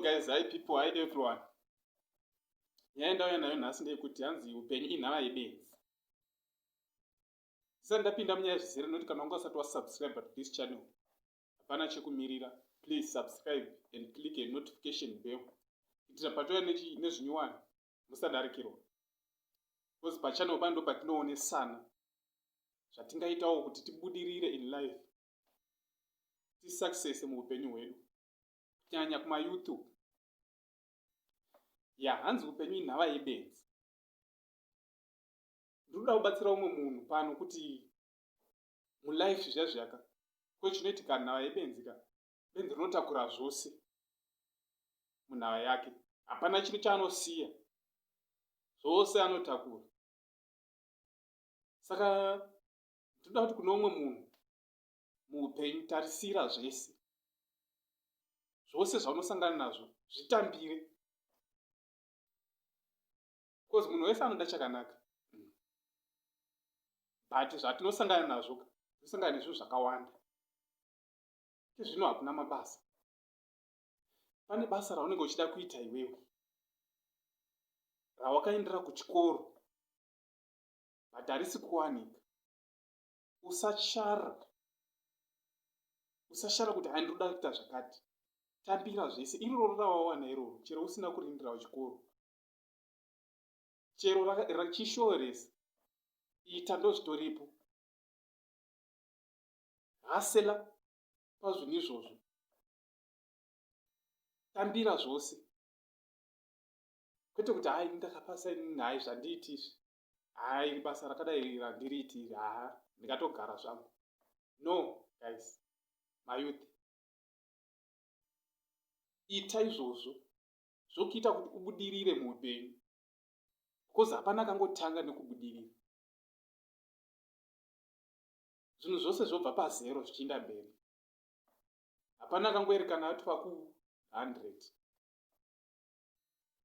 guys, hi people, hi everyone. Nyaya ndauya nayo nhasi ndeyekuti hanzi upenyu inhava yebenzi. Ndisati ndapinda munyaya zvizere noti kana wanga usati wasubscribe to this channel, hapana chekumirira. Please subscribe and click a notification bell kuitira patouya nezvinyowani musadarikirwa. Because pachannel pano ndo patinoonesana zvatingaitawo kuti tibudirire in life, tisuccess muupenyu hwedu, kunyanya kumayouth. Ya, hanzi upenyu inhava yebenzi. Ndinoda kubatsira umwe munhu pano kuti mulife zviya zviyaka ko chinoitika nhava yebenzi ka, benzi rinotakura zvose munhava yake, hapana chinhu chaanosiya, zvose anotakura. Saka ndinoda kuti kune umwe munhu muupenyu, tarisira zvese zvose zvaunosangana nazvo, zvitambire, because munhu wese anoda chakanaka, but zvatinosangana nazvo, tinosangana nezvinhu zvakawanda. Zvino hakuna mabasa. Pane basa raunenge uchida kuita iwewe rawakaendera kuchikoro, but harisi kuwanika. Usashara, usashara kuti hai, ndinoda kuita zvakati. Tambira zvese iroro rawawana iroro, chero usina kurindira chikoro, chero rachishoresa, ita, ndozvitoripo. Hustler pazvinhu izvozvo, tambira zvose, kwete kuti hai, ndakapasa inini, hai, zvandiiti izvi, hai, basa rakadai randiriiti iri, haa, ndingatogara zvangu. No guys, mayouth, ita izvozvo zvokuita kuti ubudirire muupenyu, because hapana kangotanga nekubudirira. Zvinhu zvose zvobva pazero zvichiinda mberi. Hapana kangoerekana atova ku100.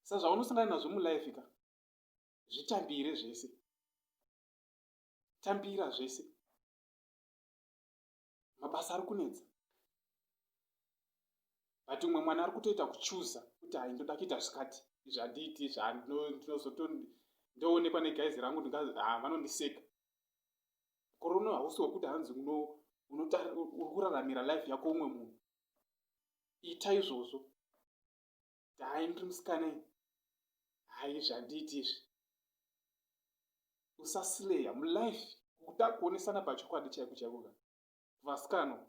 Sa zvaunosangana nazvo mulife ka, zvitambire zvese, tambira zvese. Mabasa ari kunetsa, but umwe mwana ari kutoita kuchuza kuti hai, ndoda kuita zvikati, izvi handiiti, zvandinozoto ndoonekwa neguys rangu, vanondiseka. Korona hausi wekuti hanzi uri kuraramira life yako umwe munhu. Ita izvozvo. Hai, ndiri musikana, hai, zvandiiti izvi. Usaslaya mulife. Kuda kuonesana pachokwadi chaiko chaiko ka, kuvasikana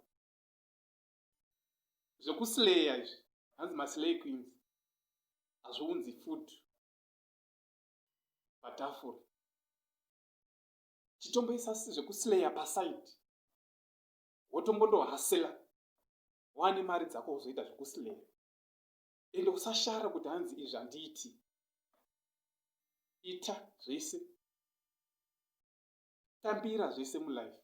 zvekuslaya izvi, hanzi maslay queens, hazviunzi food patafura. Chitomboisa zvekuslaya paside, wotombondohustler, wane mari dzako, wozoita zvekuslaya. Ende usashara kuti hanzi izvi handiiti. Ita zvese, tambira zvese mulife.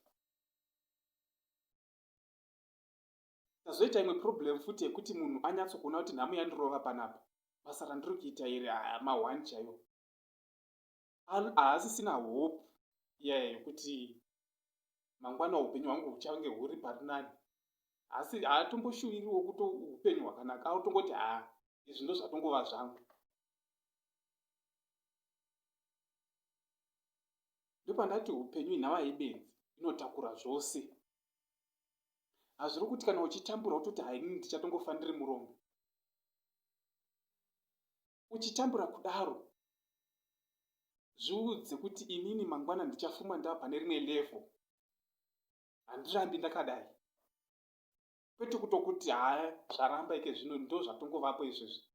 Tazoita imwe problem futi yekuti munhu anyatsokuona kuti nhamo yandirova panapa, basa randiri kuita iri ma1 chaiwo, haasisina hope iyaya yekuti mangwana upenyu hwangu huchange huri pari nani. Asi haatomboshuwiriwo kuto upenyu hwakanaka, atongoti haa, izvi ndo zvatongova zvangu. Ndopandati upenyu inhava yebenzi, inotakura zvose. Hazviri kuti kana uchitambura utoti hainini, ndichatongofa ndiri murombo. Uchitambura kudaro, zviudze kuti inini mangwana ndichafuma ndava pane rimwe level, handirambi ndakadai. Kwete kutokuti haya, zvaramba ike zvino, ndo zvatongovapo izvezvi.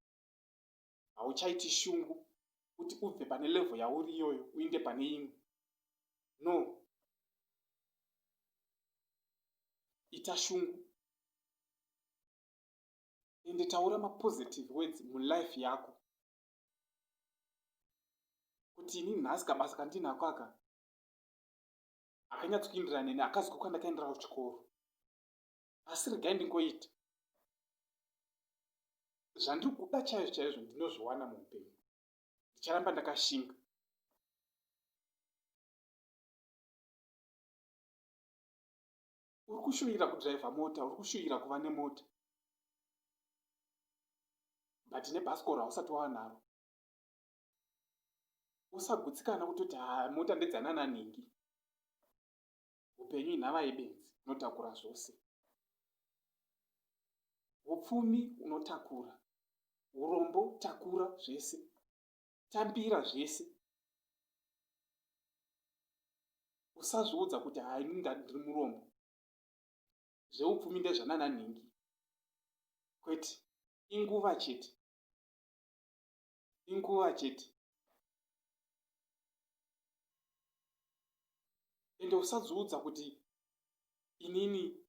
Hauchaiti shungu kuti ubve pane level yauri iyoyo uinde pane imwe. No, ita shungu, ende taura mapositive words mulife yako kuti ini nhasi kabasa kandinako aka akanyatsokuindirana neni, akazi kwandakaendera kuchikoro, asi regai ndingoita zvandiri kuda chaizvo chaizvo, ndinozviwana muupenyu, ndicharamba ndakashinga. Uri kushuvira kudhiraivha mota, uri kushuvira kuva nemota. But nebhasikoro hausati wava naro. Usagutsikana kutoti ha mota ndedzanana nhingi. Upenyu inhava yebenzi, unotakura zvose. Upfumi unotakura, urombo takura zvese, tambira zvese. Usazviudza kuti hai ndiri murombo, zveupfumi ndezvanana nhingi. Kwete, inguva chete, inguva chete. Ende usazviudza kuti inini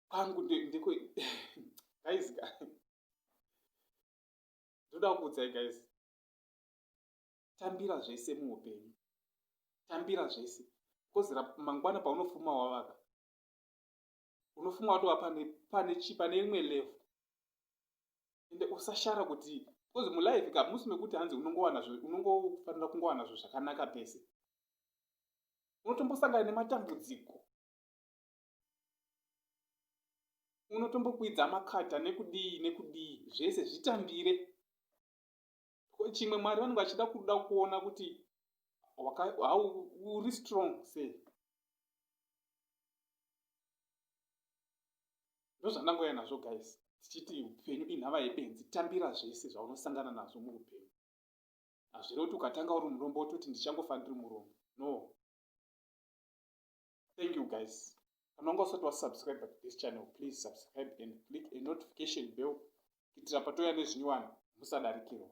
kwangu ndekwe guys, ndoda kuudzai guys, tambira zvese muupenyu, tambira zvese, because mangwana paunofuma wavaka, unofuma watova pane chi pane rimwe level. Ende usashara kuti because mulife ka musi mekuti hanzi unongowana unongofanira kungowana zvo zvakanaka pese, unotombosangana nematambudziko, unotombokwidza makata nekudii nekudii, zvese zvitambire. Chimwe Mwari vanenge vachida kuda kuona kuti uri strong sei. Ndozvandangouya nazvo guys, tichiti upenyu inhava yebenzi, tambira zvese zvaunosangana nazvo muupenyu. Hazvirevi kuti ukatanga uri murombo wototi ndichangofa ndiri murombo. No. Thank you guys. Kana wanga usati wasubscribe to this channel, please subscribe and click a notification bell kuitira patouya nezvinyowani musadarikirwa.